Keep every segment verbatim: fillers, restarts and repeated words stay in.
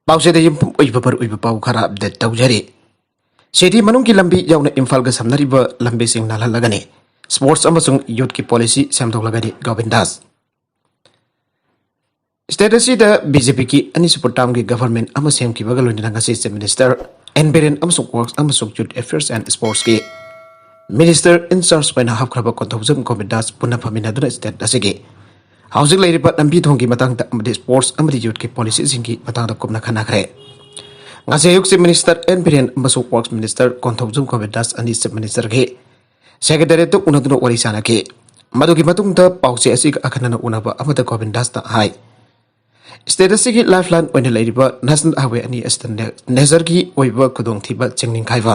ꯄꯥꯎꯆꯦꯗ ꯌꯨꯝꯐꯝ ꯑꯣꯏꯕ ꯃꯔꯨꯑꯣꯏꯕ ꯄꯥꯎ ꯈꯔ ꯑꯞꯗꯦꯠ ꯇꯧꯖꯔꯤ꯫ ꯁꯤꯇꯤ ꯃꯅꯨꯡꯒꯤ ꯂꯝꯕꯤ ꯌꯥꯎꯅ ꯏꯝꯐꯥꯜꯒ ꯁꯝꯅꯔꯤꯕ ꯂꯝꯕꯤꯁꯤꯡ ꯅꯥꯜꯍꯜꯂꯒꯅꯤ, ꯁ꯭ꯄꯣꯔꯠꯁ ꯑꯃꯁꯨꯡ ꯌꯨꯠꯀꯤ ꯄꯣꯂꯤꯁꯤ ꯁꯦꯝꯗꯣꯛꯂꯒꯅꯤ ꯒꯣꯕꯤꯟꯗꯥꯁ꯫ ꯁ꯭ꯇꯦꯠ ꯑꯁꯤꯗ ꯕꯤ ꯖꯦ ꯄꯤꯒꯤ ꯑꯅꯤꯁꯨꯕ ꯇꯥꯔꯝꯒꯤ ꯒꯚꯔꯟꯃꯦꯟꯠ ꯑꯃ ꯁꯦꯝꯈꯤꯕꯒ ꯂꯣꯏꯅꯅ ꯉꯁꯤ ꯆꯤꯐ ꯃꯤꯅꯤꯁꯇꯔ ꯑꯦꯟ ꯕꯤꯔꯦꯟ ꯑꯃꯁꯨꯡ ꯋꯥꯔꯛꯁ ꯑꯃꯁꯨꯡ ꯌꯨꯠ ꯑꯦꯐꯤꯌꯔꯁ ꯑꯦꯟ ꯁ꯭ꯄꯣꯔꯠꯁꯀꯤ ꯃꯤꯅꯤꯁꯇꯔ ꯏꯟ ꯆꯥꯔꯖ ꯑꯣꯏꯅ ꯍꯥꯞꯈ꯭ꯔꯕ ꯀꯣꯟꯊꯧꯖꯝ ꯒꯣꯕꯤꯟꯗꯥꯁ ꯄꯨꯟꯅ ꯐꯝꯃꯤꯟꯅꯗꯨꯅ ꯁ꯭ꯇꯦꯠ ꯑꯁꯤꯒꯤ ꯍꯧꯖꯤꯛ ꯂꯩꯔꯤꯕ ꯂꯝꯕꯤ ꯊꯣꯡꯒꯤ ꯃꯇꯥꯡꯗ ꯑꯃꯗꯤ ꯁ꯭ꯄꯣꯔꯠꯁ ꯑꯃꯗꯤ ꯌꯨꯠꯀꯤ ꯄꯣꯂꯤꯁꯤꯁꯤꯡꯒꯤ ꯃꯇꯥꯡꯗ ꯀꯨꯞꯅ ꯈꯟꯅꯈ꯭ꯔꯦ꯫ ꯉꯁꯤ ꯑꯌꯨꯛ ꯆꯤꯐ ꯃꯤꯅꯤꯁꯇꯔ ꯑꯦꯟ ꯕꯤꯔꯦꯟ ꯑꯃꯁꯨꯡ ꯋꯥꯔꯛꯁ ꯃꯤꯅꯤꯁꯇꯔ ꯀꯣꯟꯊꯧꯖꯝ ꯒꯣꯕꯤꯟꯗꯥꯁ ꯑꯅꯤ ꯆꯤꯐ ꯃꯤꯅꯤꯁꯇꯔꯒꯤ ꯁꯦꯀ꯭ꯔꯦꯇꯦꯔꯤꯌꯦꯠꯇ ꯎꯅꯗꯨꯅ ꯋꯥꯔꯤ ꯁꯥꯅꯈꯤ꯫ ꯃꯗꯨꯒꯤ ꯃꯇꯨꯡꯗ ꯄꯥꯎꯆꯦ ꯑꯁꯤꯒ ꯑꯈꯟꯅꯅ ꯎꯅꯕ ꯑꯃꯗ ꯒꯣꯕꯤꯟꯗꯥꯁꯅ ꯍꯥꯏ, ꯁ꯭ꯇꯦꯠ ꯑꯁꯤꯒꯤ ꯂꯥꯏꯐ ꯂꯥꯏꯟ ꯑꯣꯏꯅ ꯂꯩꯔꯤꯕ ꯅꯦꯁꯅꯦꯜ ꯍꯥꯏꯋꯦ ꯑꯅꯤ ꯑꯁꯤꯗ ꯅꯦ-, ꯅꯦꯆꯔꯒꯤ ꯑꯣꯏꯕ ꯈꯨꯗꯣꯡꯊꯤꯕ, ꯆꯤꯡ ꯅꯤꯡꯈꯥꯏꯕ,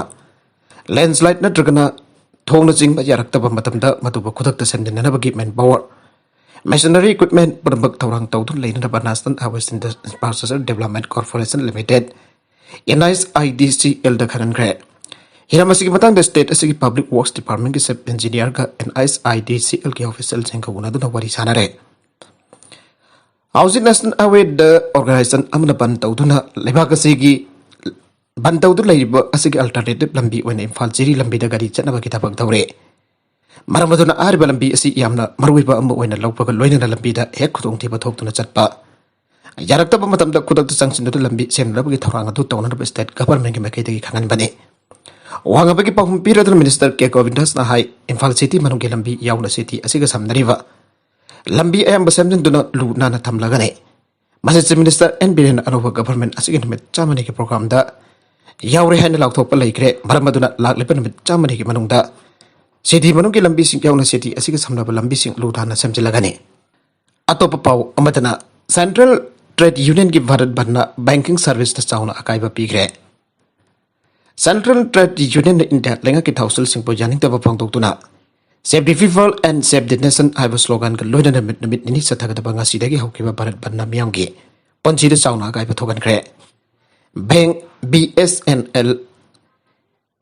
ꯂꯦꯟꯁ꯭ꯂꯥꯏꯗ ꯅꯠꯇ꯭ꯔꯒꯅ ꯊꯣꯡꯅꯆꯤꯡꯕ ꯌꯥꯔꯛꯇꯕ ꯃꯇꯝꯗ ꯃꯗꯨꯕꯨ ꯈꯨꯗꯛꯇ ꯁꯦꯝꯖꯤꯟꯅꯅꯕꯒꯤ ꯃꯦꯟ ꯄꯥꯋꯔ, ꯃꯦꯁꯤꯅꯔꯤ ꯏꯀ꯭ꯋꯤꯞꯃꯦꯟꯠ ꯄꯨꯝꯅꯃꯛ ꯊꯧꯔꯥꯡ ꯇꯧꯗꯨꯅ ꯂꯩꯅꯅꯕ national highway infrastructure development corporation limited, N I S I D C ꯑꯦꯜꯗ ꯈꯪꯍꯟꯈ꯭ꯔꯦ꯫ ꯍꯤꯔꯝ ꯑꯁꯤꯒꯤ ꯃꯇꯥꯡꯗ ꯁ꯭ꯇꯦꯠ ꯑꯁꯤꯒꯤ ꯄꯕ꯭ꯂꯤꯛ ꯋꯥꯔꯛꯁ ꯗꯤꯄꯥꯔꯠꯃꯦꯟꯠꯀꯤ ꯆꯤꯐ ꯏꯟꯖꯤꯅꯤꯌꯔꯒ N I S I D C ꯑꯦꯜꯒꯤ ꯑꯣꯐꯤꯁꯤꯌꯦꯜꯁꯤꯡꯒ ꯎꯅꯗꯨꯅ ꯋꯥꯔꯤ ꯁꯥꯅꯔꯦ꯫ ꯍꯧꯖꯤꯛ ꯅꯦꯁꯅꯦꯜ ꯍꯥꯏꯋꯦꯗ ꯑꯣꯔꯒꯅꯥꯏꯖꯦꯁꯟ ꯑꯃꯅ ꯕꯟ ꯇꯧꯗꯨꯅ ꯂꯩꯕꯥꯛ ꯑꯁꯤꯒꯤ ꯕꯟ ꯇꯧꯗꯨꯅ ꯂꯩꯔꯤꯕ ꯑꯁꯤꯒꯤ ꯑꯜꯇꯔꯅꯦꯇꯤꯚ ꯂꯝꯕꯤ ꯑꯣꯏꯅ ꯏꯝꯐꯥꯜ ꯖꯤꯔꯤ ꯂꯝꯕꯤꯗ ꯒꯥꯔꯤ ꯆꯠꯅꯕꯒꯤ ꯊꯕꯛ ꯇꯧꯔꯦ꯫ ꯃꯔꯝ ꯑꯗꯨꯅ ꯍꯥꯏꯔꯤꯕ ꯂꯝꯕꯤ ꯑꯁꯤ ꯌꯥꯝꯅ ꯃꯔꯨꯑꯣꯏꯕ ꯑꯃ ꯑꯣꯏꯅ ꯂꯧꯕꯒ ꯂꯣꯏꯅꯅ ꯂꯝꯕꯤꯗ ꯍꯦꯛ ꯈꯨꯗꯣꯡꯊꯤꯕ ꯊꯣꯛꯇꯨꯅ ꯆꯠꯄ, ꯌꯥꯔꯛꯇꯕ ꯃꯇꯝꯗ ꯈꯨꯗꯛꯇ ꯆꯪꯁꯤꯟꯗꯨꯅ ꯂꯝꯕꯤ ꯁꯦꯝꯅꯅꯕꯒꯤ ꯊꯧꯔꯥꯡ ꯑꯗꯨ ꯇꯧꯅꯅꯕ ꯁ꯭ꯇꯦꯠ ꯒꯚꯔꯟꯃꯦꯟꯠꯀꯤ ꯃꯥꯏꯀꯩꯗꯒꯤ ꯈꯪꯍꯟꯕꯅꯤ꯫ ꯋꯥ ꯉꯥꯡꯕꯒꯤ ꯄꯥꯎꯈꯨꯝ ꯄꯤꯔꯗꯨꯅ ꯃꯤꯅꯤꯁꯇꯔ ꯀꯦ ꯒꯣꯕꯤꯟꯗꯥꯁꯅ ꯍꯥꯏ, ꯏꯝꯐꯥꯜ ꯁꯤꯇꯤ ꯃꯅꯨꯡꯒꯤ ꯂꯝꯕꯤ ꯌꯥꯎꯅ ꯁꯤꯇꯤ ꯑꯁꯤꯒ ꯁꯝꯅꯔꯤꯕ ꯂꯝꯕꯤ ꯑꯌꯥꯝꯕ ꯁꯦꯝꯖꯤꯟꯗꯨꯅ ꯂꯨ ꯅꯥꯟꯅ ꯊꯝꯂꯒꯅꯤ꯫ ꯃꯁꯤ ꯆꯤꯐ ꯃꯤꯅꯤꯁꯇꯔ ꯑꯦꯟ ꯕꯤꯔꯦꯟꯅ ꯑꯅꯧꯕ ꯒꯚꯔꯟꯃꯦꯟꯠ ꯑꯁꯤꯒꯤ ꯅꯨꯃꯤꯠ ꯆꯥꯝꯃꯅꯤꯒꯤ ꯄ꯭ꯔꯣꯒ꯭ꯔꯥꯝꯗ ꯌꯥꯎꯔꯦ ꯍꯥꯏꯅ ꯂꯥꯎꯊꯣꯛꯄ ꯂꯩꯈ꯭ꯔꯦ꯫ ꯃꯔꯝ ꯑꯗꯨꯅ ꯂꯥꯛꯂꯤꯕ ꯅꯨꯃꯤꯠ ꯆꯥꯝꯃꯅꯤꯒꯤ ꯃꯅꯨꯡꯗ ꯁꯤꯇꯤ ꯃꯅꯨꯡꯒꯤ ꯂꯝꯕꯤꯁꯤꯡ ꯌꯥꯎꯅ ꯁꯤꯇꯤ ꯑꯁꯤꯒ ꯁꯝꯅꯕ ꯂꯝꯕꯤꯁꯤꯡ ꯂꯨ ꯅꯥꯟꯅ ꯁꯦꯝꯖꯤꯜꯂꯒꯅꯤ꯫ ꯑꯇꯣꯞꯄ ꯄꯥꯎ ꯑꯃꯗꯅ, ꯁꯦꯟꯇ꯭ꯔꯦꯜ ꯇ꯭ꯔꯦꯗ ꯌꯨꯅꯤꯌꯟꯒꯤ ꯚꯥꯔꯠ ꯕꯟꯅ ꯕꯦꯡꯀꯤꯡ ꯁꯔꯚꯤꯁꯇ ꯆꯥꯎꯅ ꯑꯀꯥꯏꯕ ꯄꯤꯈ꯭ꯔꯦ꯫ ꯁꯦꯟꯇ꯭ꯔꯦꯜ ꯇ꯭ꯔꯦꯗ ꯌꯨꯅꯤꯌꯟꯅ ꯏꯟꯗꯤꯌꯥ ꯂꯩꯉꯥꯛꯀꯤ ꯊꯧꯁꯤꯜꯁꯤꯡꯕꯨ ꯌꯥꯅꯤꯡꯗꯕ ꯐꯣꯡꯗꯣꯛꯇꯨꯅ "Save the people and save the nation" ꯍꯥꯏꯕ ꯁ꯭ꯂꯣꯒꯥꯟꯒ ꯂꯣꯏꯅꯅ ꯅꯨꯃꯤꯠ, ꯅꯨꯃꯤꯠ ꯅꯤꯅꯤ ꯆꯠꯊꯒꯗꯕ ꯉꯁꯤꯗꯒꯤ ꯍꯧꯈꯤꯕ ꯚꯥꯔꯠ ꯕꯟꯅ ꯃꯤꯌꯥꯝꯒꯤ ꯄꯨꯟꯁꯤꯗ ꯆꯥꯎꯅ ꯑꯀꯥꯏꯕ ꯊꯣꯛꯍꯟꯈ꯭ꯔꯦ꯫ Bank, B S N L,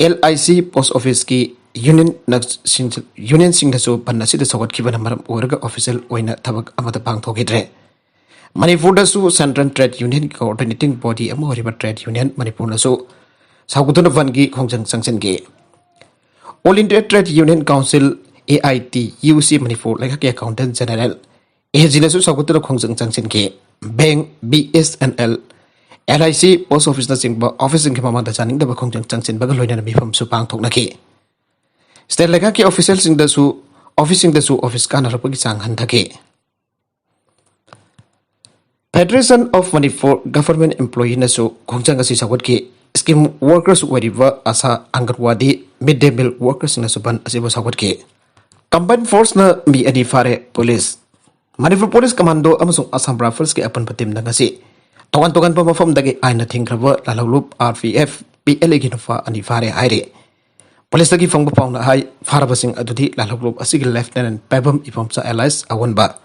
L I C, post ꯑꯣꯐꯤꯁꯀꯤ ꯌꯨꯅꯤꯌꯟꯅ-, ꯁꯤꯡ-, ꯌꯨꯅꯤꯌꯟꯁꯤꯡꯅꯁꯨ ꯕꯟ ꯑꯁꯤꯗ ꯁꯧꯒꯠꯈꯤꯕꯅ ꯃꯔꯝ ꯑꯣꯏꯔꯒ ꯑꯣꯐꯤꯁꯤꯌꯦꯜ ꯑꯣꯏꯅ ꯊꯕꯛ ꯑꯃꯠꯇ ꯄꯥꯡꯊꯣꯛꯈꯤꯗ꯭ꯔꯦ꯫ ꯃꯅꯤꯄꯨꯔꯗꯁꯨ Central Trade Union Coordinating Body ꯑꯃ ꯑꯣꯏꯔꯤꯕ Trade Union ꯃꯅꯤꯄꯨꯔꯅꯁꯨ ꯁꯥꯎꯒꯠꯇꯨꯅ ꯕꯟꯒꯤ ꯈꯣꯡꯖꯪ ꯆꯪꯁꯤꯟꯈꯤ꯫ All India Trade Union Council, A I T U C, Manipur ꯂꯩꯉꯥꯛꯀꯤ Accountant General, AG ꯅꯁꯨ ꯁꯥꯎꯒꯠꯇꯨꯅ ꯈꯣꯡꯖꯪ ꯆꯪꯁꯤꯟꯈꯤ꯫ Bank, B S N L, L I C, Post Office ꯅꯆꯤꯡꯕ officeꯁꯤꯡꯒꯤ ꯃꯃꯥꯡꯗ ꯆꯥꯅꯤꯡꯗꯕ ꯈꯣꯡꯖꯪ ꯆꯪꯁꯤꯟꯕꯒ ꯂꯣꯏꯅꯅ ꯃꯤꯐꯝꯁꯨ ꯄꯥꯡꯊꯣꯛꯅꯈꯤ꯫ State ꯂꯩꯉꯥꯛꯀꯤ officialꯁꯤꯡꯗꯁꯨ, officeꯁꯤꯡꯗꯁꯨ office ꯀꯥꯟꯅꯔꯛꯄꯒꯤ ꯆꯥꯡ ꯍꯟꯊꯈꯤ꯫ Federation of Manipur Government Employee ꯅꯁꯨ ꯈꯣꯡꯖꯪ ꯑꯁꯤ ꯁꯧꯒꯠꯈꯤ꯫ Scheme workers ꯑꯣꯏꯔꯤꯕ ꯑꯁꯥ, ꯑꯪꯒꯟꯋꯥꯗꯤ, midday meal workers ꯁꯤꯡꯅꯁꯨ ꯕꯟ ꯑꯁꯤꯕꯨ ꯁꯧꯒꯠꯈꯤ꯫ Combined force ꯅ ꯃꯤ ꯑꯅꯤ ꯐꯥꯔꯦ꯫ Police, Manipur Police Commando ꯑꯃꯁꯨꯡ Assam Rifles ꯀꯤ ꯑꯄꯨꯟꯕ team ꯅ ꯉꯁꯤ ꯇꯣꯉꯥꯟ ꯇꯣꯉꯥꯟꯕ ꯃꯐꯝꯗꯒꯤ ꯑꯥꯏꯟꯅ ꯊꯤꯡꯈ꯭ꯔꯕ ꯂꯥꯜꯍꯧꯂꯨꯞ R P F P L A ꯒꯤ ꯅꯨꯄꯥ ꯑꯅꯤ ꯐꯥꯔꯦ ꯍꯥꯏꯔꯤ꯫ Police ꯇꯒꯤ ꯐꯪꯕ ꯄꯥꯎꯅ ꯍꯥꯏ, ꯐꯥꯔꯕꯁꯤꯡ ꯑꯗꯨꯗꯤ ꯂꯥꯜꯍꯧꯂꯨꯞ ꯑꯁꯤꯒꯤ Lieutenant ꯄꯥꯏꯕꯝ ꯏꯕꯣꯝꯆꯥ alias ꯑꯋꯟꯕ,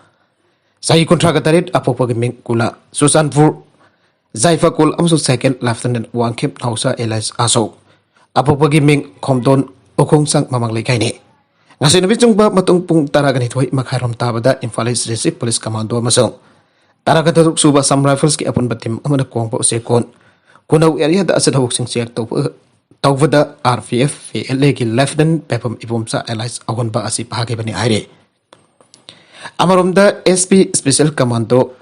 ꯆꯍꯤ ꯀꯨꯟꯊ꯭ꯔꯥꯒ ꯇꯔꯦꯠ, ꯑꯄꯣꯛꯄꯒꯤ ꯃꯤꯡ ꯀꯨꯂꯥ, ꯆꯨꯔꯆꯥꯟꯄꯨꯔ, ꯖꯥꯏꯐꯀꯨꯜ, ꯑꯃꯁꯨꯡ second Lieutenant ꯋꯥꯡꯈꯦꯝ ꯅꯥꯎꯆꯥ alias ꯑꯁꯣꯛ, ꯑꯄꯣꯛꯄꯒꯤ ꯃꯤꯡ ꯈꯣꯝꯗꯣꯟ, ꯎꯈꯣꯡꯁꯥꯡ ꯃꯃꯥꯡ ꯂꯩꯀꯥꯏꯅꯤ꯫ ꯉꯁꯤ ꯅꯨꯃꯤꯠ ꯆꯨꯡꯕ ꯃꯇꯨꯡ ꯄꯨꯡ ꯇꯔꯥꯒ ꯅꯤꯊꯣꯏ ꯃꯈꯥꯏꯔꯣꯝ ꯇꯥꯕꯗ Imphal East District Police Commando ꯑꯃꯁꯨꯡ ꯇꯔꯥꯒ ꯇꯔꯨꯛ ꯁꯨꯕ Assam Rifles ꯀꯤ ꯑꯄꯨꯟꯕ team ꯑꯃꯅ ꯀꯣꯡꯕ ꯎꯆꯦꯛꯀꯣꯟ, ꯈꯨꯅꯧ area ꯗ ꯑꯆꯠ ꯍꯧꯛꯁꯤꯡ check ꯇꯧꯕ, ꯇꯧꯕꯗ R P F P L A ꯒꯤ Lieutenant ꯄꯥꯏꯕꯝ ꯏꯕꯣꯝꯆꯥ alias ꯑꯍꯣꯟꯕ ꯑꯁꯤ ꯐꯥꯈꯤꯕꯅꯤ ꯍꯥꯏꯔꯤ꯫ ꯑꯃꯔꯣꯝꯗ, S P Special Commando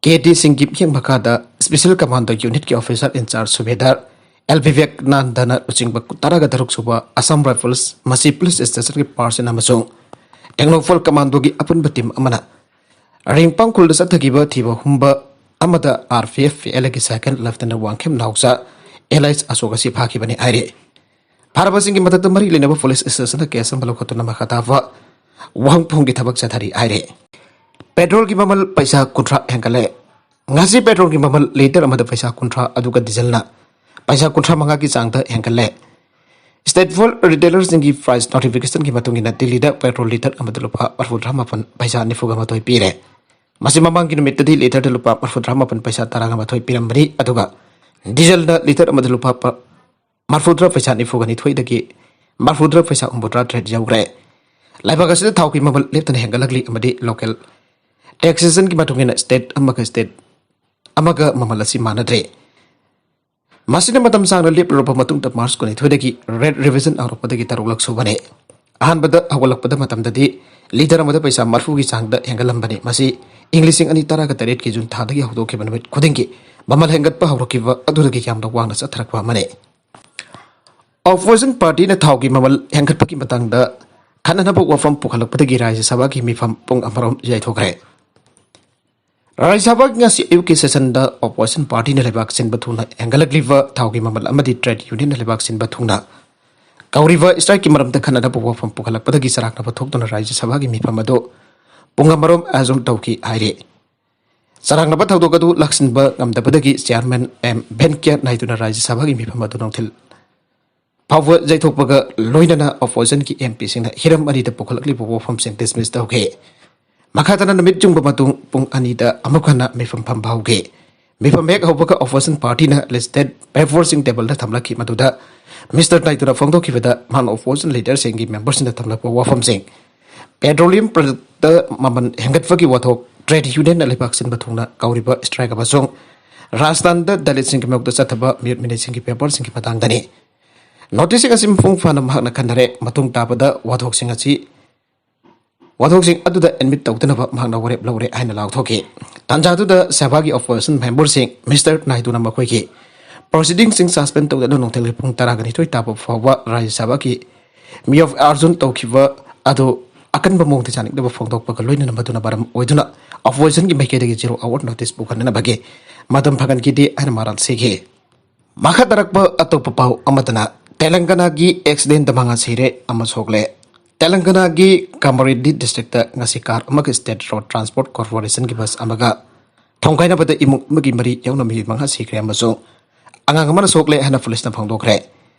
K D ꯁꯤꯡꯒꯤ ꯃꯤꯠꯌꯦꯡ ꯃꯈꯥꯗ Special Commando Unit ꯀꯤ Officer in Charge Subedar L ꯕꯤꯕꯦꯛꯅꯟꯗꯅ ꯂꯨꯆꯤꯡꯕ ꯇꯔꯥꯒ ꯇꯔꯨꯛ ꯁꯨꯕ Assam Rifles, ꯃꯁꯤ Police Station ꯒꯤ Personnel ꯑꯃꯁꯨꯡ Technopol Commando ꯒꯤ ꯑꯄꯨꯟꯕ team ꯑꯃꯅ ꯔꯤꯡꯄꯥꯡ ꯈꯨꯜꯗ ꯆꯠꯊꯈꯤꯕ ꯊꯤꯕ ꯍꯨꯝꯕ ꯑꯃꯗ R P F P L A ꯒꯤ second Lieutenant ꯋꯥꯡꯈꯦꯝ ꯅꯥꯎꯆꯥ alias ꯑꯁꯣꯛ ꯑꯁꯤ ꯐꯥꯈꯤꯕꯅꯤ ꯍꯥꯏꯔꯤ꯫ ꯐꯥꯔꯕꯁꯤꯡꯒꯤ ꯃꯊꯛꯇ ꯃꯔꯤ ꯂꯩꯅꯕ police station ꯗ case ꯑꯃ ꯂꯧꯈꯠꯇꯨꯅ ꯃꯈꯥ ꯇꯥꯕ ꯋꯥꯍꯪ ꯄꯨꯡꯒꯤ ꯊꯕꯛ ꯆꯠꯊꯔꯤ ꯍꯥꯏꯔꯤ꯫ Petrol ꯒꯤ ꯃꯃꯜ ꯄꯩꯁꯥ ꯀꯨꯟꯊ꯭ꯔꯥ ꯍꯦꯟꯒꯠꯂꯦ꯫ ꯉꯁꯤ petrol ꯒꯤ ꯃꯃꯜ litre ꯑꯃꯗ ꯄꯩꯁꯥ ꯀꯨꯟꯊ꯭ꯔꯥ, ꯑꯗꯨꯒ diesel ꯅ ꯄꯩꯁꯥ ꯀꯨꯟꯊ꯭ꯔꯥ ꯃꯉꯥꯒꯤ ꯆꯥꯡꯗ ꯍꯦꯟꯒꯠꯂꯦ꯫ State fuel retailer ꯁꯤꯡꯒꯤ price notification ꯒꯤ ꯃꯇꯨꯡ ꯏꯟꯅ ꯗꯤꯜꯂꯤꯗ petrol litre ꯑꯃꯗ ꯂꯨꯄꯥ ꯃꯔꯤꯐꯨꯇꯔꯥ ꯃꯥꯄꯟ ꯄꯩꯁꯥ ꯅꯤꯐꯨꯒ ꯃꯥꯊꯣꯏ ꯄꯤꯔꯦ꯫ ꯃꯁꯤ ꯃꯃꯥꯡꯒꯤ ꯅꯨꯃꯤꯠꯇꯗꯤ litre ꯗ ꯂꯨꯄꯥ ꯃꯔꯤꯐꯨꯇꯔꯥ ꯃꯥꯄꯟ ꯄꯩꯁꯥ ꯇꯔꯥꯒ ꯃꯥꯊꯣꯏ ꯄꯤꯔꯝꯕꯅꯤ, ꯑꯗꯨꯒ diesel ꯅ litre ꯑꯃꯗ ꯂꯨꯄꯥ ꯄ-, ꯃꯔꯤꯐꯨꯇꯔꯥ ꯄꯩꯁꯥ ꯅꯤꯐꯨꯒ ꯅꯤꯊꯣꯏꯗꯒꯤ ꯃꯔꯤꯐꯨꯇꯔꯥ ꯄꯩꯁꯥ ꯍꯨꯝꯐꯨꯇꯔꯥ ꯇꯔꯦꯠ ꯌꯧꯈ꯭ꯔꯦ꯫ ꯂꯩꯕꯥꯛ ꯑꯁꯤꯗ ꯊꯥꯎꯒꯤ ꯃꯃꯜ ꯂꯦꯞꯇꯅ ꯍꯦꯟꯒꯠꯂꯛꯂꯤ ꯑꯃꯗꯤ local ꯇꯦꯛꯁꯦꯁꯟꯒꯤ ꯃꯇꯨꯡ ꯏꯟꯅ ꯁ꯭ꯇꯦꯠ ꯑꯃꯒ ꯁ꯭ꯇꯦꯠ ꯑꯃꯒ ꯃꯃꯜ ꯑꯁꯤ ꯃꯥꯟꯅꯗ꯭ꯔꯦ꯫ ꯃꯁꯤꯅ ꯃꯇꯝ ꯁꯥꯡꯅ ꯂꯦꯞꯂꯨꯔꯕ ꯃꯇꯨꯡꯗ ꯃꯥꯔꯆ ꯀꯨꯟꯅꯤꯊꯣꯏꯗꯒꯤ ꯔꯦꯠ ꯔꯤꯚꯤꯖꯟ ꯍꯧꯔꯛꯄꯗꯒꯤ ꯇꯔꯨꯛꯂꯛ ꯁꯨꯕꯅꯤ꯫ ꯑꯍꯥꯟꯕꯗ ꯍꯧꯒꯠꯂꯛꯄꯗ ꯃꯇꯝꯗꯗꯤ ꯂꯤꯇꯔ ꯑꯃꯗ ꯄꯩꯁꯥ ꯃꯔꯤꯐꯨꯒꯤ ꯆꯥꯡꯗ ꯍꯦꯟꯒꯠꯂꯝꯕꯅꯤ꯫ ꯃꯁꯤ ꯏꯪ ꯂꯤꯁꯤꯡ ꯑꯅꯤ ꯇꯔꯥꯒ ꯇꯔꯦꯠꯀꯤ ꯖꯨꯟ ꯊꯥꯗꯒꯤ ꯍꯧꯗꯣꯛꯈꯤꯕ ꯅꯨꯃꯤꯠ ꯈꯨꯗꯤꯡꯒꯤ ꯃꯃꯜ ꯍꯦꯟꯒꯠꯄ ꯍꯧꯔꯛꯈꯤꯕ ꯑꯗꯨꯗꯒꯤ ꯌꯥꯝꯅ ꯋꯥꯡꯅ ꯆꯠꯊꯔꯛꯄ ꯑꯃꯅꯤ꯫ ꯑꯣꯄꯣꯖꯤꯁꯟ ꯄꯥꯔꯇꯤꯅ ꯊꯥꯎꯒꯤ ꯃꯃꯜ ꯍꯦꯟꯒꯠꯄꯒꯤ ꯃꯇꯥꯡꯗ ꯈꯟꯅꯅꯕ ꯋꯥꯐꯝ ꯄꯨꯈꯠꯂꯛꯄꯗꯒꯤ ꯔꯥꯖ꯭ꯌ ꯁꯚꯥꯒꯤ ꯃꯤꯐꯝ ꯄꯨꯡ ꯑꯃꯔꯣꯝ ꯌꯩꯊꯣꯛꯈ꯭ꯔꯦ꯫ ꯔꯥꯖ꯭ꯌ ꯁꯚꯥꯒꯤ ꯉꯁꯤ ꯑꯌꯨꯛꯀꯤ ꯁꯦꯁꯟꯗ ꯑꯣꯄꯣꯖꯤꯁꯟ ꯄꯥꯔꯇꯤꯅ ꯂꯩꯕꯥꯛ ꯁꯤꯟꯕ ꯊꯨꯡꯅ ꯍꯦꯟꯒꯠꯂꯛꯂꯤꯕ ꯊꯥꯎꯒꯤ ꯃꯃꯜ ꯑꯃꯗꯤ ꯇ꯭ꯔꯦꯗ ꯌꯨꯅꯤꯌꯟꯅ ꯂꯩꯕꯥꯛ ꯁꯤꯟꯕ ꯊꯨꯡꯅ ꯀꯧꯔꯤꯕ ꯁ꯭ꯇ꯭ꯔꯥꯏꯛꯀꯤ ꯃꯔꯝꯗ ꯈꯟꯅꯅꯕ ꯋꯥꯐꯝ ꯄꯨꯈꯠꯂꯛꯄꯗꯒꯤ ꯆꯔꯥꯡꯅꯕ ꯊꯣꯛꯇꯨꯅ ꯔꯥꯖ꯭ꯌ ꯁꯚꯥꯒꯤ ꯃꯤꯐꯝ ꯑꯗꯨ ꯄꯨꯡ ꯑꯃꯔꯣꯝ ꯑꯦꯖꯨꯔꯟ ꯇꯧꯈꯤ ꯍꯥꯏꯔꯤ꯫ ꯆꯔꯥꯡꯅꯕ ꯊꯧꯗꯣꯛ ꯑꯗꯨ ꯂꯥꯛꯁꯤꯟꯕ ꯉꯝꯗꯕꯗꯒꯤ ꯆꯤꯌꯥꯔꯃꯦꯟ ꯑꯦꯝ ꯚꯦꯟꯀꯌꯥ ꯅꯥꯏꯗꯨꯅ ꯔꯥꯖ꯭ꯌ ꯁꯚꯥꯒꯤ ꯃꯤꯐꯝ ꯑꯗꯨ ꯅꯨꯡꯊꯤꯜ ꯐꯥꯎꯕ ꯌꯩꯊꯣꯛꯄꯒ ꯂꯣꯏꯅꯅ ꯑꯣꯄꯣꯖꯤꯁꯟꯒꯤ ꯑꯦꯝ ꯄꯤꯁꯤꯡꯅ ꯍꯤꯔꯝ ꯑꯅꯤꯗ ꯄꯨꯈꯠꯂꯛꯂꯤꯕ ꯋꯥꯐꯝꯁꯤꯡ ꯗꯤꯁꯃꯤꯁ ꯇꯧꯈꯤ꯫ ꯃꯈꯥ ꯇꯥꯅ ꯅꯨꯃꯤꯠ ꯆꯨꯝꯕ ꯃꯇꯨꯡ ꯄꯨꯡ ꯑꯅꯤꯗ ꯑꯃꯨꯛ ꯍꯟꯅ ꯃꯤꯐꯝ ꯐꯝꯕ ꯍꯧꯈꯤ꯫ ꯃꯤꯐꯝ ꯍꯦꯛ ꯍꯧꯕꯒ ꯑꯣꯄꯣꯖꯤꯁꯟ ꯄꯥꯔꯇꯤꯅ ꯂꯤꯁꯇꯦꯠ ꯄꯦꯄꯔꯁꯤꯡ ꯇꯦꯕꯜꯗ ꯊꯝꯂꯛꯈꯤ꯫ ꯃꯗꯨꯗ ꯃꯤꯁꯇꯔ ꯅꯥꯏꯗꯨꯅ ꯐꯣꯡꯗꯣꯛꯈꯤꯕꯗ ꯃꯍꯥꯛꯅ ꯑꯣꯄꯣꯖꯤꯁꯟ ꯂꯤꯗꯔꯁꯤꯡꯒꯤ ꯃꯦꯝꯕꯔꯁꯤꯡꯗ ꯊꯝꯂꯛꯄ ꯋꯥꯐꯝꯁꯤꯡ, ꯄꯦꯇ꯭ꯔꯣꯂꯤꯌꯝ ꯄ꯭ꯔꯗꯛꯇ ꯃꯃꯜ ꯍꯦꯟꯒꯠꯄꯒꯤ ꯋꯥꯊꯣꯛ, ꯇ꯭ꯔꯦꯗ ꯌꯨꯅꯤꯌꯟꯅ ꯂꯩꯕꯥꯛ ꯁꯤꯟꯕ ꯊꯨꯡꯅ ꯀꯧꯔꯤꯕ ꯁ꯭ꯇ꯭ꯔꯥꯏꯛ ꯑꯃꯁꯨꯡ ꯔꯥꯖꯁꯊꯥꯟꯗ ꯗꯂꯤꯠꯁꯤꯡꯒꯤ ꯃꯥꯌꯣꯛꯇ ꯆꯠꯊꯕ ꯃꯤꯑꯣꯠ ꯃꯤꯅꯩꯁꯤꯡꯒꯤ ꯄꯦꯄꯔꯁꯤꯡꯒꯤ ꯃꯇꯥꯡꯗꯅꯤ꯫ ꯅꯣꯇꯤꯁꯁꯤꯡ ꯑꯁꯤ ꯃꯄꯨꯡ ꯐꯥꯅ ꯃꯍꯥꯛꯅ ꯈꯟꯅꯔꯦ꯫ ꯃꯇꯨꯡ ꯇꯥꯕꯗ ꯋꯥꯊꯣꯛꯁꯤꯡ ꯑꯁꯤ, ꯋꯥꯊꯣꯛꯁꯤꯡ ꯑꯗꯨꯗ ꯑꯦꯗꯃꯤꯠ ꯇꯧꯗꯅꯕ ꯃꯍꯥꯛꯅ ꯋꯥꯔꯦꯞ ꯂꯧꯔꯦ ꯍꯥꯏꯅ ꯂꯥꯎꯊꯣꯛꯈꯤ꯫ ꯇꯥꯟꯖꯥꯗꯨꯗ ꯁꯚꯥꯒꯤ ꯑꯣꯄꯣꯖꯤꯁꯟ ꯃꯦꯝꯕꯔꯁꯤꯡ ꯃꯤꯁꯇꯔ ꯅꯥꯏꯗꯨꯅ ꯃꯈꯣꯏꯒꯤ ꯄ꯭ꯔꯣꯁꯤꯗꯤꯡꯁꯤꯡ ꯁꯁꯄꯦꯟ ꯇꯧꯗꯨꯅ ꯅꯨꯡꯊꯤꯜꯒꯤ ꯄꯨꯡ ꯇꯔꯥꯒ ꯅꯤꯊꯣꯏ ꯇꯥꯕ ꯐꯥꯎꯕ ꯔꯥꯖ꯭ꯌ ꯁꯚꯥꯒꯤ ꯃꯤꯑꯣꯠ ꯑꯥꯖꯨꯔꯟ ꯇꯧꯈꯤꯕ ꯑꯗꯨ ꯑꯀꯟꯕ ꯃꯑꯣꯡꯗ ꯌꯥꯅꯤꯡꯗꯕ ꯐꯣꯡꯗꯣꯛꯄꯒ ꯂꯣꯏꯅꯅ ꯃꯗꯨꯅ ꯃꯔꯝ ꯑꯣꯏꯗꯨꯅ ꯑꯣꯄꯣꯖꯤꯁꯟꯒꯤ ꯃꯥꯏꯀꯩꯗꯒꯤ ꯖꯤꯔꯣ ꯑꯋꯥꯔ ꯅꯣꯇꯤꯁ ꯄꯨꯈꯠꯅꯅꯕꯒꯤ ꯃꯇꯝ ꯐꯪꯍꯟꯈꯤꯗꯦ ꯍꯥꯏꯅ ꯃꯔꯥꯜ ꯁꯤꯈꯤ꯫ ꯃꯈꯥ ꯇꯥꯔꯛꯄ ꯑꯇꯣꯞꯄ ꯄꯥꯎ ꯑꯃꯗꯅ, ꯇꯦꯂꯪꯒꯅꯥꯒꯤ ꯑꯦꯛꯁꯤꯗꯦꯟꯗ ꯃꯉꯥ ꯁꯤꯔꯦ ꯑꯃ ꯁꯣꯛꯂꯦ꯫ ꯇꯦꯂꯪꯒꯅꯥꯒꯤ ꯀꯥꯃꯥꯔꯦꯗꯗꯤ ꯗꯤꯁꯇ꯭ꯔꯤꯛꯇ ꯉꯁꯤ ꯀꯥꯔ ꯑꯃꯒ ꯁ꯭ꯇꯦꯠ ꯔꯣꯗ ꯇ꯭ꯔꯥꯟꯁꯄꯣꯔꯠ ꯀꯣꯔꯄꯣꯔꯦꯁꯟꯒꯤ ꯕꯁ ꯑꯃꯒ ꯊꯣꯡꯒꯥꯏꯅꯕꯗ ꯏꯃꯨꯡ ꯑꯃꯒꯤ ꯃꯔꯤ ꯌꯥꯎꯅ ꯃꯤꯑꯣꯏ ꯃꯉꯥ ꯁꯤꯈ꯭ꯔꯦ ꯑꯃꯁꯨꯡ ꯑꯉꯥꯡ ꯑꯃꯅ ꯁꯣꯛꯂꯦ ꯍꯥꯏꯅ ꯄꯨꯂꯤꯁꯅ ꯐꯣꯡꯗꯣꯛꯈ꯭ꯔꯦ꯫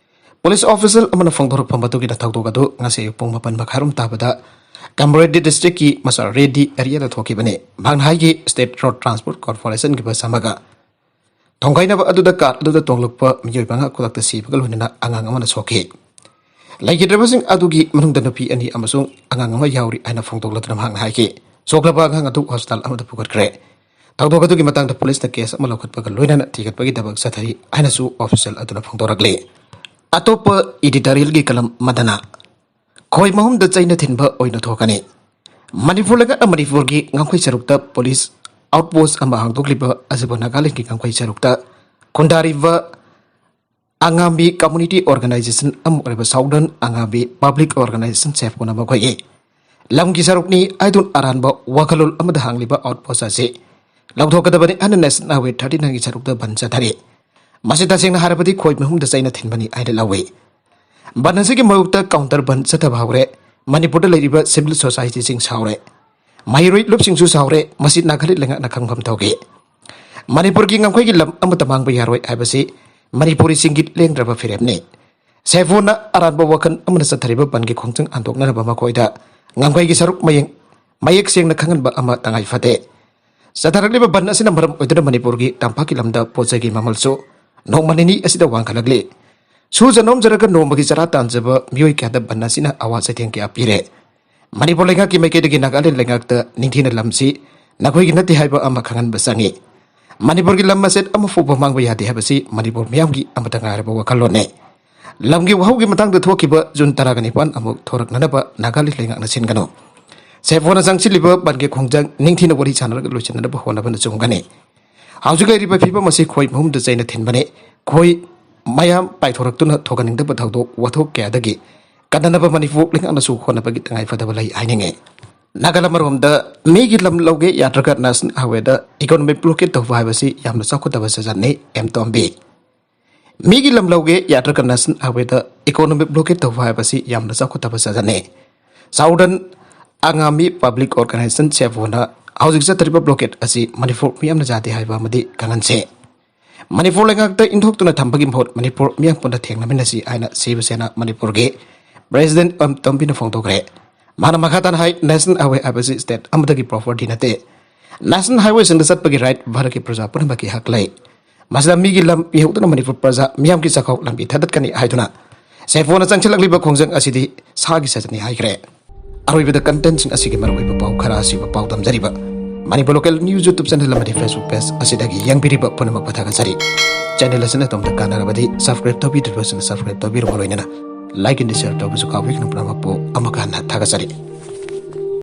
ꯄꯨꯂꯤꯁ ꯑꯣꯐꯤꯁꯤꯌꯦꯜ ꯑꯃꯅ ꯐꯣꯡꯗꯣꯔꯛꯄ ꯃꯇꯨꯡ ꯏꯟꯅ ꯊꯧꯗꯣꯛ ꯑꯗꯨ ꯉꯁꯤ ꯑꯌꯨꯛ ꯄꯨꯡ ꯃꯥꯄꯟ ꯃꯈꯥꯏꯔꯣꯝ ꯇꯥꯕꯗ ꯀꯥꯃꯥꯔꯦꯗꯗꯤ ꯗꯤꯁꯇ꯭ꯔꯤꯛꯀꯤ ꯃꯁꯥꯔꯦꯗꯤ ꯑꯦꯔꯤꯌꯥꯗ ꯊꯣꯛꯈꯤꯕꯅꯤ꯫ ꯃꯍꯥꯛꯅ ꯍꯥꯏꯈꯤ, ꯁ꯭ꯇꯦꯠ ꯔꯣꯗ ꯇ꯭ꯔꯥꯟꯁꯄꯣꯔꯠ ꯀꯣꯔꯄꯣꯔꯦꯁꯟꯒꯤ ꯕꯁ ꯑꯃꯒ ꯊꯣꯡꯒꯥꯏꯅꯕ ꯑꯗꯨꯗ ꯀꯥꯔ ꯑꯗꯨꯗ ꯇꯣꯡꯂꯛꯄ ꯃꯤꯑꯣꯏ ꯃꯉꯥ ꯈꯨꯗꯛꯇ ꯁꯤꯕꯒ ꯂꯣꯏꯅꯅ ꯑꯉꯥꯡ ꯑꯃꯅ ꯁꯣꯛꯈꯤ꯫ ꯂꯩꯈꯤꯗ꯭ꯔꯕꯁꯤꯡ ꯑꯗꯨꯒꯤ ꯃꯅꯨꯡꯗ ꯅꯨꯄꯤ ꯑꯅꯤ ꯑꯃꯁꯨꯡ ꯑꯉꯥꯡ ꯑꯃ ꯌꯥꯎꯔꯤ ꯍꯥꯏꯅ ꯐꯣꯡꯗꯣꯛꯂꯗꯨꯅ ꯃꯍꯥꯛꯅ ꯍꯥꯏꯈꯤ, ꯁꯣꯛꯂꯕ ꯑꯉꯥꯡ ꯑꯗꯨ ꯍꯣꯁꯄꯤꯇꯥꯜ ꯑꯃꯗ ꯄꯨꯈꯠꯈ꯭ꯔꯦ꯫ ꯊꯧꯗꯣꯛ ꯑꯗꯨꯒꯤ ꯃꯇꯥꯡꯗ ꯄꯨꯂꯤꯁꯅ ꯀꯦꯁ ꯑꯃ ꯂꯧꯈꯠꯄꯒ ꯂꯣꯏꯅꯅ ꯊꯤꯒꯠꯄꯒꯤ ꯊꯕꯛ ꯆꯠꯊꯔꯤ ꯍꯥꯏꯅꯁꯨ ꯑꯣꯐꯤꯁꯤꯌꯦꯜ ꯑꯗꯨꯅ ꯐꯣꯡꯗꯣꯔꯛꯂꯤ꯫ ꯑꯇꯣꯞꯄ ꯏꯗꯤꯇꯣꯔꯤꯌꯦꯜꯒꯤ ꯀꯂꯝ ꯑꯃꯗꯅ ꯈꯣꯏ ꯃꯍꯨꯝꯗ ꯆꯩꯅ ꯊꯤꯟꯕ ꯑꯣꯏꯅ ꯊꯣꯛꯀꯅꯤ꯫ ꯃꯅꯤꯄꯨꯔ ꯂꯩꯉꯥꯛꯅ ꯃꯅꯤꯄꯨꯔꯒꯤ ꯉꯝꯈꯩ ꯁꯔꯨꯛꯇ ꯄꯨꯂꯤꯁ ꯑꯥꯎꯠꯄꯣꯁ ꯑꯃ ꯍꯥꯡꯗꯣꯛꯂꯤꯕ ꯑꯁꯤꯕꯨ ꯅꯥꯒꯥꯂꯦꯟꯒꯤ ꯉꯝꯈꯩ ꯁꯔꯨꯛꯇ ꯈꯨꯟꯗꯥꯔꯤꯕ ꯑꯉꯥꯃꯤ ꯀꯝꯃꯨꯅꯤꯇꯤ ꯑꯣꯔꯒꯅꯥꯏꯖꯦꯁꯟ ꯑꯃ ꯑꯣꯏꯔꯤꯕ ꯁꯥꯎꯗꯔꯟ ꯑꯉꯥꯃꯤ ꯄꯕ꯭ꯂꯤꯛ ꯑꯣꯔꯒꯅꯥꯏꯖꯦꯁꯟ ꯁꯦꯐꯣꯅ ꯃꯈꯣꯏꯒꯤ ꯂꯝꯒꯤ ꯁꯔꯨꯛꯅꯤ ꯍꯥꯏꯗꯨꯅ ꯑꯔꯥꯟꯕ ꯋꯥꯈꯜꯂꯣꯟ ꯑꯃꯗ ꯍꯥꯡꯂꯤꯕ ꯑꯥꯎꯠꯄꯣꯁ ꯑꯁꯤ ꯂꯧꯊꯣꯛꯀꯗꯕꯅꯤ ꯍꯥꯏꯅ ꯅꯦꯁꯅꯦꯜ ꯍꯥꯏꯋꯦ ꯊꯥꯔꯇꯤ ꯅꯥꯏꯟꯒꯤ ꯁꯔꯨꯛꯇ ꯕꯟ ꯆꯠꯊꯔꯤ꯫ ꯃꯁꯤ ꯇꯁꯦꯡꯅ ꯍꯥꯏꯔꯕꯗꯤ ꯈꯣꯏ ꯃꯍꯨꯝꯗ ꯆꯩꯅ ꯊꯤꯟꯕꯅꯤ ꯍꯥꯏꯅ ꯂꯧꯏ꯫ ꯕꯟ ꯑꯁꯤꯒꯤ ꯃꯥꯌꯣꯛꯇ ꯀꯥꯎꯟꯇꯔ ꯕꯟ ꯆꯠꯊꯕ ꯍꯧꯔꯦ꯫ ꯃꯅꯤꯄꯨꯔꯗ ꯂꯩꯔꯤꯕ ꯁꯤꯚꯤꯜ ꯁꯣꯁꯥꯏꯇꯤꯁꯤꯡ ꯁꯥꯎꯔꯦ꯫ ꯃꯍꯩꯔꯣꯏ ꯂꯨꯞꯁꯤꯡꯁꯨ ꯁꯥꯎꯔꯦ꯫ ꯃꯁꯤ ꯅꯥꯒꯥꯂꯦꯟ ꯂꯩꯉꯥꯛꯅ ꯈꯪꯐꯝ ꯊꯣꯛꯏ꯫ ꯃꯅꯤꯄꯨꯔꯒꯤ ꯉꯝꯈꯩꯒꯤ ꯂꯝ ꯑꯃꯠꯇ ꯃꯥꯡꯕ ꯌꯥꯔꯣꯏ ꯍꯥꯏꯕꯁꯤ ꯃꯅꯤꯄꯨꯔꯤꯁꯤꯡꯒꯤ ꯂꯦꯡꯗ꯭ꯔꯕ ꯐꯤꯔꯦꯞꯅꯤ꯫ ꯁꯦꯐꯣꯅ ꯑꯔꯥꯟꯕ ꯋꯥꯈꯜ ꯑꯃꯅ ꯆꯠꯊꯔꯤꯕ ꯕꯟꯒꯤ ꯈꯣꯡꯖꯪ ꯍꯟꯗꯣꯛꯅꯅꯕ ꯃꯈꯣꯏꯗ ꯉꯝꯈꯩꯒꯤ ꯁꯔꯨꯛ ꯃꯌꯦꯛ, ꯃꯌꯦꯛ ꯁꯦꯡꯅ ꯈꯪꯍꯟꯕ ꯑꯃ ꯇꯉꯥꯏ ꯐꯗꯦ꯫ ꯆꯠꯊꯔꯛꯂꯤꯕ ꯕꯟ ꯑꯁꯤꯅ ꯃꯔꯝ ꯑꯣꯏꯗꯨꯅ ꯃꯅꯤꯄꯨꯔꯒꯤ ꯇꯝꯄꯥꯛꯀꯤ ꯂꯝꯗ ꯄꯣꯠ ꯆꯩꯒꯤ ꯃꯃꯜꯁꯨ ꯅꯣꯡꯃ ꯅꯤꯅꯤ ꯑꯁꯤꯗ ꯋꯥꯡꯈꯠꯂꯛꯂꯤ꯫ ꯁꯨꯖ ꯅꯣꯝꯖꯔꯒ ꯅꯣꯡꯃꯒꯤ ꯆꯔꯥ ꯇꯥꯟꯖꯕ ꯃꯤꯑꯣꯏ ꯀꯌꯥꯗ ꯕꯟ ꯑꯁꯤꯅ ꯑꯋꯥ ꯆꯩꯊꯦꯡ ꯀꯌꯥ ꯄꯤꯔꯦ꯫ ꯃꯅꯤꯄꯨꯔ ꯂꯩꯉꯥꯛꯀꯤ ꯃꯥꯏꯀꯩꯗꯒꯤ ꯅꯥꯒꯥꯂꯦꯟ ꯂꯩꯉꯥꯛꯇ ꯅꯤꯡꯊꯤꯅ ꯂꯝꯁꯤ ꯅꯈꯣꯏꯒꯤ ꯅꯠꯇꯦ ꯍꯥꯏꯕ ꯑꯃ ꯈꯪꯍꯟꯕ ꯆꯪꯏ꯫ ꯃꯅꯤꯄꯨꯔꯒꯤ ꯂꯝ ꯃꯆꯦꯠ ꯑꯃ ꯐꯥꯎꯕ ꯃꯥꯡꯕ ꯌꯥꯗꯦ ꯍꯥꯏꯕꯁꯤ ꯃꯅꯤꯄꯨꯔ ꯃꯤꯌꯥꯝꯒꯤ ꯑꯃꯠꯇ ꯉꯥꯏꯔꯕ ꯋꯥꯈꯜꯂꯣꯟꯅꯤ꯫ ꯂꯝꯒꯤ ꯋꯥꯍꯧꯒꯤ ꯃꯇꯥꯡꯗ ꯊꯣꯛꯈꯤꯕ ꯖꯨꯟ ꯇꯔꯥꯒ ꯅꯤꯄꯥꯟ ꯑꯃꯨꯛ ꯊꯣꯔꯛꯅꯅꯕ ꯅꯥꯒꯥꯂꯦꯟ ꯂꯩꯉꯥꯛꯅ ꯁꯤꯟꯒꯅꯨ꯫ ꯁꯦꯐꯣꯅ ꯆꯪꯁꯤꯜꯂꯤꯕ ꯕꯟꯒꯤ ꯈꯣꯡꯖꯪ ꯅꯤꯡꯊꯤꯅ ꯋꯥꯔꯤ ꯁꯥꯟꯅꯔꯒ ꯂꯣꯏꯁꯤꯟꯅꯅꯕ ꯍꯣꯠꯅꯕꯅ ꯆꯨꯝꯒꯅꯤ꯫ ꯍꯧꯖꯤꯛ ꯂꯩꯔꯤꯕ ꯐꯤꯕꯝ ꯑꯁꯤ ꯈꯣꯏ ꯃꯍꯨꯝꯗ ꯆꯩꯅ ꯊꯤꯟꯕꯅꯤ꯫ ꯈꯣꯏ ꯃꯌꯥꯝ ꯄꯥꯏꯊꯣꯔꯛꯇꯨꯅ ꯊꯣꯛꯍꯟꯅꯤꯡꯗꯕ ꯊꯧꯗꯣꯛ ꯋꯥꯊꯣꯛ ꯀꯌꯥꯗꯒꯤ ꯀꯟꯅꯅꯕ ꯃꯅꯤꯄꯨꯔ ꯂꯩꯉꯥꯛꯅꯁꯨ ꯍꯣꯠꯅꯕꯒꯤ ꯇꯉꯥꯏ ꯐꯗꯕ ꯂꯩ ꯍꯥꯏꯅꯤꯡꯉꯤ꯫ ꯅꯥꯒꯥꯂꯦꯟ ꯑꯃꯔꯣꯝꯗ ꯃꯤꯒꯤ ꯂꯝ ꯂꯧꯒꯦ ꯌꯥꯗ꯭ꯔꯒ ꯅꯦꯁꯅꯦꯜ ꯍꯥꯏꯋꯦꯗ ꯏꯀꯣꯅꯣꯃꯤꯛ ꯕ꯭ꯂꯣꯀꯦꯠ ꯇꯧꯕ ꯍꯥꯏꯕꯁꯤ ꯌꯥꯝꯅ ꯆꯥꯎꯈꯠꯇꯕ ꯁꯥꯖꯠꯅꯤ꯫ ꯑꯦꯝ ꯇꯣꯝꯕꯤ꯫ ꯃꯤꯒꯤ ꯂꯝ ꯂꯧꯒꯦ ꯌꯥꯗ꯭ꯔꯒ ꯅꯦꯁꯅꯦꯜ ꯍꯥꯏꯋꯦꯗ ꯏꯀꯣꯅꯣꯃꯤꯛ ꯕ꯭ꯂꯣꯀꯦꯠ ꯇꯧꯕ ꯍꯥꯏꯕꯁꯤ ꯌꯥꯝꯅ ꯆꯥꯎꯈꯠꯇꯕ ꯁꯥꯖꯠꯅꯤ꯫ ꯁꯥꯎꯗꯔꯟ ꯑꯉꯥꯃꯤ ꯄꯕ꯭ꯂꯤꯛ ꯑꯣꯔꯒꯅꯥꯏꯖꯦꯁꯟ ꯁꯦꯐꯣꯅ ꯍꯧꯖꯤꯛ ꯆꯠꯊꯔꯤꯕ ꯕ꯭ꯂꯣꯀꯦꯠ ꯑꯁꯤ ꯃꯅꯤꯄꯨꯔ ꯃꯤꯌꯥꯝꯅ ꯌꯥꯗꯦ ꯍꯥꯏꯕ ꯑꯃꯗꯤ ꯈꯪꯍꯟꯁꯤ꯫ ꯃꯅꯤꯄꯨꯔ ꯂꯩꯉꯥꯛꯇ ꯏꯟꯊꯣꯛꯇꯨꯅ ꯊꯝꯕꯒꯤ ꯃꯍꯨꯠ ꯃꯅꯤꯄꯨꯔ ꯃꯤꯌꯥꯝ ꯄꯨꯟꯅ ꯊꯦꯡꯅꯃꯤꯟꯅꯁꯤ ꯍꯥꯏꯅ ꯁꯤꯕ ꯁꯦꯅꯥ ꯃꯅꯤꯄꯨꯔꯒꯤ ꯄ꯭ꯔꯦꯁꯤꯗꯦꯟꯠ ꯑꯦꯝ ꯇꯣꯝꯕꯤꯅ ꯐꯣꯡꯗꯣꯛꯈ꯭ꯔꯦ꯫ ꯃꯥꯅ ꯃꯈꯥ ꯇꯥꯅ ꯍꯥꯏ, ꯅꯦꯁꯅꯦꯜ ꯍꯥꯏꯋꯦ ꯍꯥꯏꯕꯁꯤ ꯁ꯭ꯇꯦꯠ ꯑꯃꯗꯒꯤ ꯄ꯭ꯔꯣꯄꯔꯇꯤ ꯅꯠꯇꯦ꯫ ꯅꯦꯁꯅꯦꯜ ꯍꯥꯏꯋꯦꯁꯤꯡꯗ ꯆꯠꯄꯒꯤ ꯔꯥꯏꯠ ꯚꯥꯔꯠꯀꯤ ꯄ꯭ꯔꯖꯥ ꯄꯨꯝꯅꯃꯛꯀꯤ ꯍꯛ ꯂꯩ꯫ ꯃꯁꯤꯗ ꯃꯤꯒꯤ ꯂꯝ ꯄꯤꯍꯧꯗꯨꯅ ꯃꯅꯤꯄꯨꯔ ꯄ꯭ꯔꯖꯥ ꯃꯤꯌꯥꯝꯒꯤ ꯆꯥꯛꯈꯥꯎ ꯂꯝꯕꯤ ꯊꯥꯗꯠꯀꯅꯤ ꯍꯥꯏꯗꯨꯅ ꯁꯦꯐꯣꯅ ꯆꯪꯁꯤꯜꯂꯛꯂꯤꯕ ꯈꯣꯡꯖꯪ ꯑꯁꯤꯗꯤ ꯁꯥꯒꯤ ꯁꯥꯖꯠꯅꯤ ꯍꯥꯏꯈ꯭ꯔꯦ꯫ ꯑꯔꯣꯏꯕꯗ contentꯁꯤꯡ ꯑꯁꯤꯒꯤ ꯃꯔꯨꯑꯣꯏꯕ ꯄꯥꯎ ꯈꯔ ꯑꯁꯤꯕꯨ ꯄꯥꯎꯗꯝꯖꯔꯤꯕ Manipur Local News YouTube channel ꯑꯃꯗꯤ Facebook page ꯑꯁꯤꯗꯒꯤ ꯌꯦꯡꯕꯤꯔꯤꯕ ꯄꯨꯝꯅꯃꯛꯄꯨ ꯊꯥꯒꯠꯆꯔꯤ꯫ Channel ꯑꯁꯤꯅ ꯑꯗꯣꯝꯗ ꯀꯥꯟꯅꯔꯕꯗꯤ subscribe ꯇꯧꯕꯤꯗ꯭ꯔꯤꯕꯁꯤꯡꯅ subscribe ꯇꯧꯕꯤꯔꯕ ꯂꯣꯏꯅꯅ like and share ꯇꯧꯕꯁꯨ ꯀꯥꯎꯕꯤꯒꯅꯨ꯫ ꯄꯨꯝꯅꯃꯛꯄꯨ ꯑꯃꯨꯛꯀ ꯍꯟꯅ ꯊꯥꯒꯠꯆꯔꯤ꯫